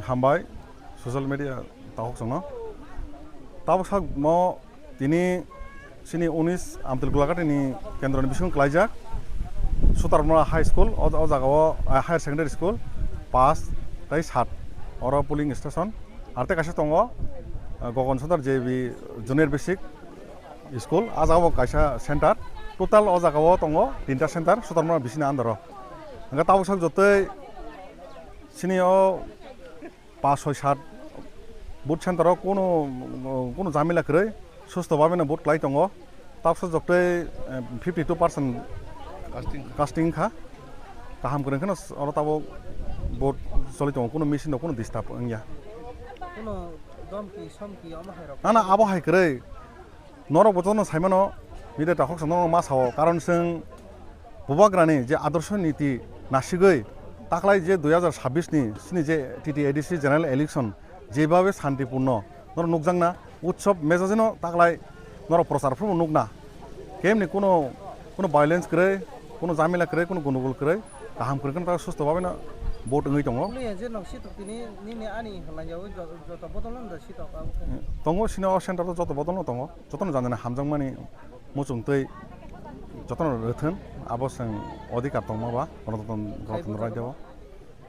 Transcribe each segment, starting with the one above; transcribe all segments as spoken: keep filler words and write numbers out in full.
Hambai, social media takhuk chwngno. Tabuk sakmo tini chini unis Amtul Gulakati ni kendro ni bisingo klaijak Sutarmura High School, o, o jaga o, ah, Higher Secondary School, pass tei sat, oro polling station. Ar tei kaisa tongo, ah, Gogon Sodar J B Junior Basic School, a jaga o kaisa center. Total o jaga o tongo tinta center, Sutarmura bisini under o. Hingke tabuk sak jotoi chini o pas soi sat booth center o kunu, kunu jamila kwrwi, susto bhabe no vote klai tongo. Tabuk sak jotoi, eh, fifty two percent Casting. Casting kha. Kaham kwrwng kheno oro tabuk vote choli tongo, kunu machine rok kunu disturb wngya. Kuno domki somki omo hai rok. Nana abo hai kwrwi. Norok bo jotono saimano, media takhuk sa norok ma sao, karon chwng bubagrani je adorsho niti nasigwi taklai je dui hazar sabbish ni chini je T T A D C general election jebhabe santipurno norok nukjakna, utsob mejajino taklai norok prochar phuru nukna, kemni kuno, kuno violence kwrwi, kuno jamila kwrwi, kuno gonogol kwrwi, kaham kwrwi kheno taklai susto bhabe no vote wngwi tongo. Uli je nok sitok tini nini ani halai yawi jo-, joto bodol no da sitok abo khe. Tongo sini o center o joto bodol no tongo. Jotono jani jani hamjakmani muchung twi jotono rwthwn, abo chwng odhikar tongma ba Ganatantro, Ganatantro Rajya o.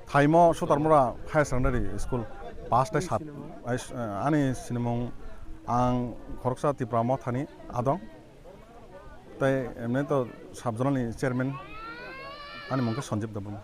Thaimo Sutarmura Higher Secondary School pass tei sat, ani sinimung ang khoroksa Tipra Mothani adong tei emne to sub zonal ni chairman, ani mung khe Sanjeev Debbarma.